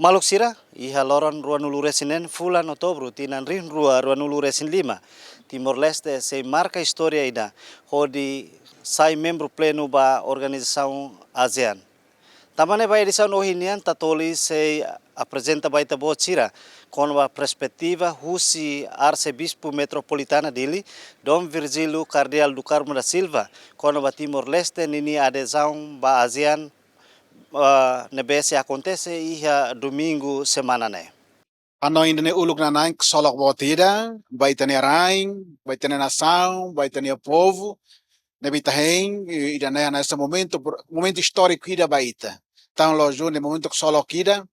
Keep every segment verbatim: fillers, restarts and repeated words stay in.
Maluk sira, iha loron ruanulu-resin-neen fulan Outubru tinan rihun rua ruanulu-resin-lima, Timor-Leste sei marka istória ida hodi sai membru plenu ba organizasaun ASEAN. Tanba ne'e ba edisaun ohin nian Tatoli sei aprezenta ba ita-boot sira kona-ba perspetiva husi Arsebispu Metropolitana Dili, Dom Virgílio Kardeál do Carmo da Silva, kona-ba Timor-Leste ninia adezaun ba ASEAN, ah, ne'ebé sei akontese iha domingu semana ne'e. Hanoin ida-ne'e uluk nanain ksolok boot ida ba ita-nia rain, ba ita-nia nasaun, ba ita-nia povu, ne'ebé ita hein, i ida-ne'e hanesan momentu, momentu istóriku ida ba ita. Entaun loos duni momentu ksolok ida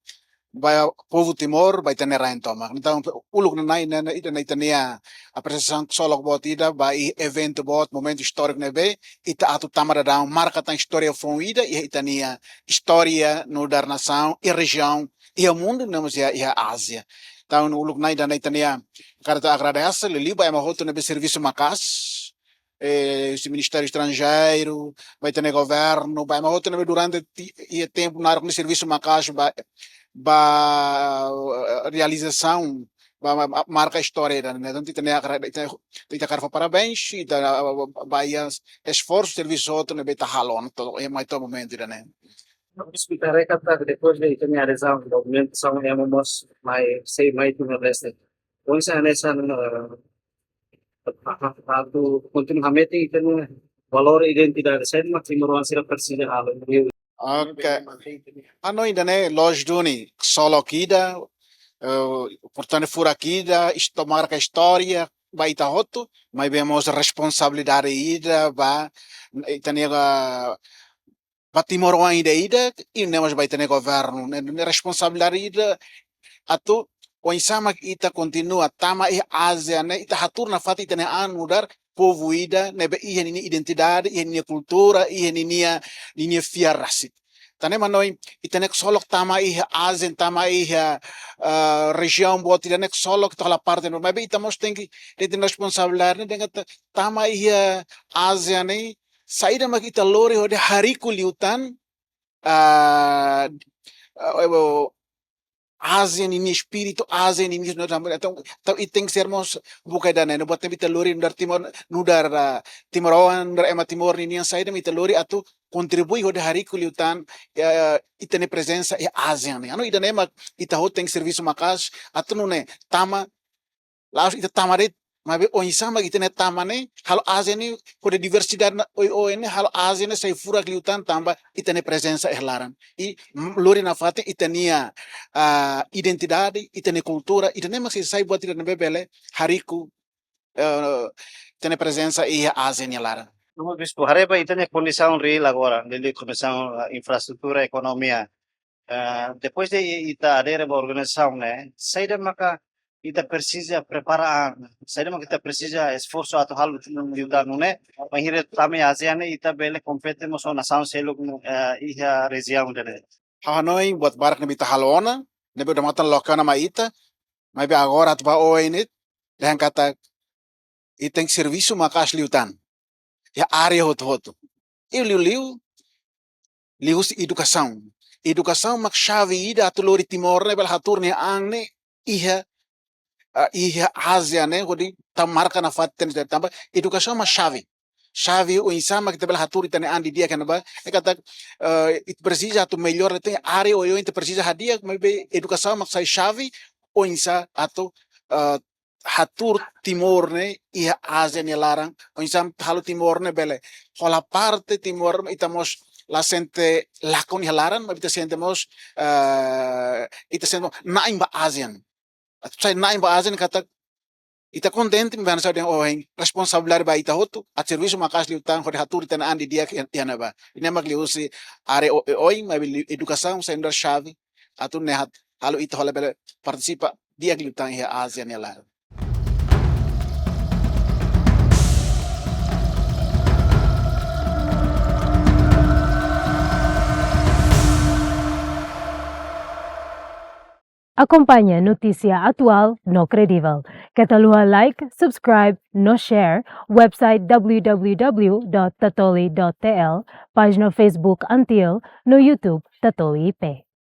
ba povu Timor, ba ita-nia rain tomak. Entaun uluk nanain ne'e, ida-ne'e ita-nia apresiasaun ksolok boot ida ba iha eventu boot, momentu istóriku ne'ebé ita atu tama daudaun marka tan istória foun ida iha ita-nia istória nu'udar nasaun, iha rejiaun, iha mundu, no mós iha, iha Ázia. Entaun uluk nanain ida-ne'e ita-nia hakarak atu agradese liuliu ba ema hotu ne'ebé servisu maka'as, eh, husi Ministériu Estranjeiru, ba ita-nia governu, ba ema hotu ne'ebé durante ti-, iha tempu naruk ne'e servisu maka'as ba, ba, eh, realizasaun, ba, ba, ba marka istória ida-ne'e. Entaun ita-nia hakarak, ita, ita hakarak fó parabéns, ita, ba, ba, ba iha esforsu, servisu hotu ne'ebé ita halo ona to'o, iha mai to'o momentu ida-ne'e. Bispu, ita haree katak depois de ita-nia adezaun, movimentu são emo mós mai, sei mai Timor-Leste. Oinsá hanesan, eh, atu kontinua hametin ita-nia valór identidade, saida mak timoroan sira presiza halo. Oke. Hanoin ida-ne'e loos duni, ksolok ida, eh, importante furak ida, isto marka istória ba ita hotu, maibé mós responsabilidade ida ba ita-nia, ba timoroan ida-idak, i ne'e mós ba ita-nia governu, ne'e, ne'e responsabilidade ida atu oinsá mak ita kontinua tama iha ASEAN ne'e, ita hatuur nafatin ita-nia an nu'udar povu ida ne'ebé iha ninia identidade, iha ninia kultura, iha ninia, ninia fiar rasik. Tan ne'e mak hanoin, ita-nia ksolok tama iha ASEAN, tama iha, eh, rejiaun boot ida-ne'e ksolok ita hola parte, maibé ita mós tenke, ita-nia responsabilidade ne'e, dehan katak tama iha ASEAN ne'e, saida mak ita lori hodi hariku liután, ah, ah, eh, ASEAN ninia espíritu, ASEAN ninia, entaun, entaun ita tenke ser mós buka ida-ne'e, no buat ne'ebé ita lori nu'udar Timor, nu'udar, ah, timoroan, nu'udar ema Timor ninian, saida mak ita lori atu kontribui hodi hariku liután, eh, ita-nia prezensa iha ASEAN ne'e. Hanoin ida-ne'e mak ita hotu tenke servisu maka'as atu nune'e tama, la'ós ita tama de'it, maibé oinsá mak ita-nia tama ne'e halo ASEAN ne'e, hodi diversidade oioin ne'e, halo ASEAN ne'e sai furak liután tanba ita-nia prezensa iha laran. I, mm, lori nafatin ita-nia, ah, identidade, ita-nia kultura, ida-ne'e mak sei sai buat ida ne'ebé bele hariku, eh, ita-nia prezensa iha ASEAN nia laran. Bispu, haree ba ita-nia kondisaun reál agora, liuliu kondisaun, eh, infraestrutura, ekonomia. Eh, depois de ita adere ba organizasaun ne'e, saida maka ita presiza prepara an, saida maka ita presiza esforsu atu halo liután nune'e, bainhira tama iha ASEAN ne'e ita bele kompete mós ho nasaun seluk, eh, iha rejiaun ida-ne'e. Ha'u hanoin buat barak ne'ebé ita halo ona, ne'ebé odamatan loke ona mai ita, maibé agora atu ba oin ne'e, dehan katak ita tenke servisu maka'as liután iha área hotu-hotu. I liuliu, liuhusi edukasaun. Edukasaun mak xave ida atu lori Timor ne'e bele hatuur nia an ne'e iha, ah, iha ASEAN ne'e, hodi tau marka nafatin ita-nia, tanba edukasaun mak xave. Xave oinsá mak ita bele hatuur ita-nia an didi'ak iha ne'ebá. Ne'e katak, eh, ita presiza atu mellór, ita área oioin ita presiza hadi'a, maibé edukasaun mak sai xave oinsá atu, eh, hatuur Timor ne'e iha ASEAN nia laran, oinsá halo Timor ne'e bele hola parte Timor, ita mós la sente lakon iha laran, maibé ita sente mós, eh, ita sente mós na'in ba ASEAN. Atu sai na'in ba ASEAN katak ita kontente, maibé hanesan dehan ohin, responsabilidade ba ita hotu, atu servisu maka'as liután hodi hatuur ita-nia an didi'ak iha, iha ne'ebá. I ne'e mak liuhusi área o-, oioin, maibé liu edukasaun sai nu'udar xave atu nune'e hat-, halo ita hola bele partisipa di'ak liután iha ASEAN nia laran. Akompaña notísia atuál no kredivel. Keta haluha like, subscribe no share website w w w dot tatoli dot t l, pájina Facebook ANTIL, no YouTube Tatoli I P.